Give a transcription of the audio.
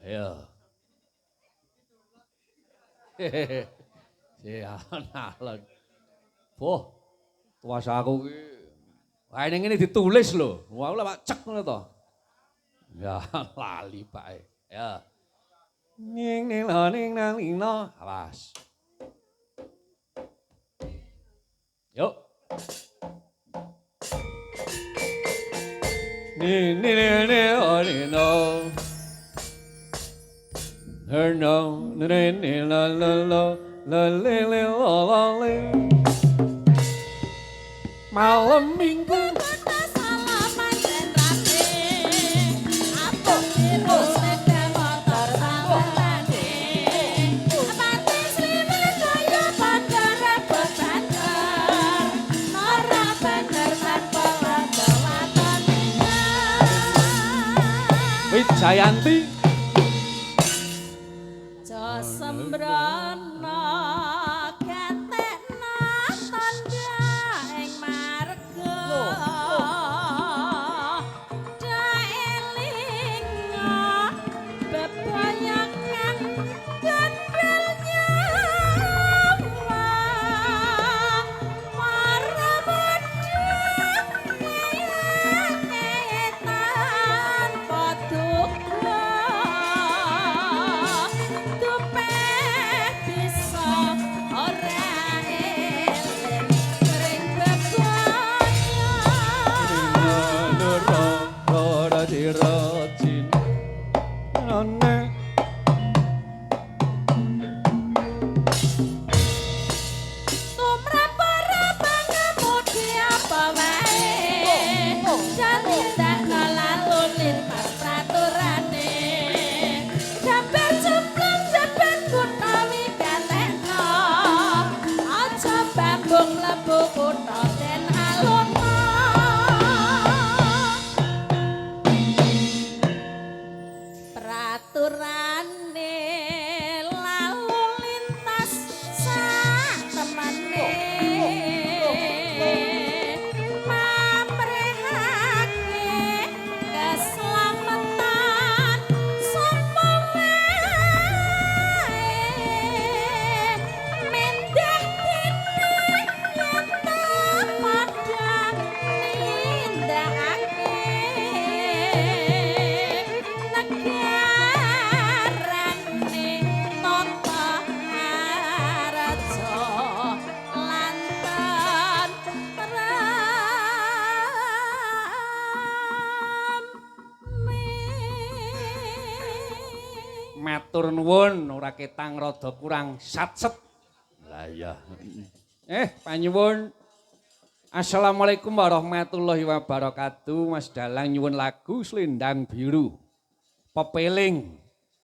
Ayo. Si alon-alon. Boh, tuwas aku ki. Wah, ning ngene ditulis lho. Wah, lha Pak cek ngono to. Ya, lali Pak. Ya. Ning ning la ning nang ning no. Awas. Yuk. Ni ni ni ni o ni no. Her no ni ni la la la la le le la la le. Malam Minggu Wijayanti Jo sembrono gatekno tandha ing marga daelinga bebayakan gendel nyawa para bodho tanpa duka tupeh bisa ora eling ring bebaya. Tumrap para pangemudi apa wae jan lalu lintas praturane jamber jembleng jebet kutha wigatekno aja bambung mlebu kutha den aluna praturane lalu lintas sak temene mamrihake keslametan sapa wae mendah dene yen ta padha nindakake negarane tata harja lan tentrem. Matur nuwun ora ketang rada kurang satset. Lah iya. Panyuwun. Assalamualaikum warahmatullahi wabarakatuh. Mas Dalang nyuwun lagu Selendang Biru. Pepeling.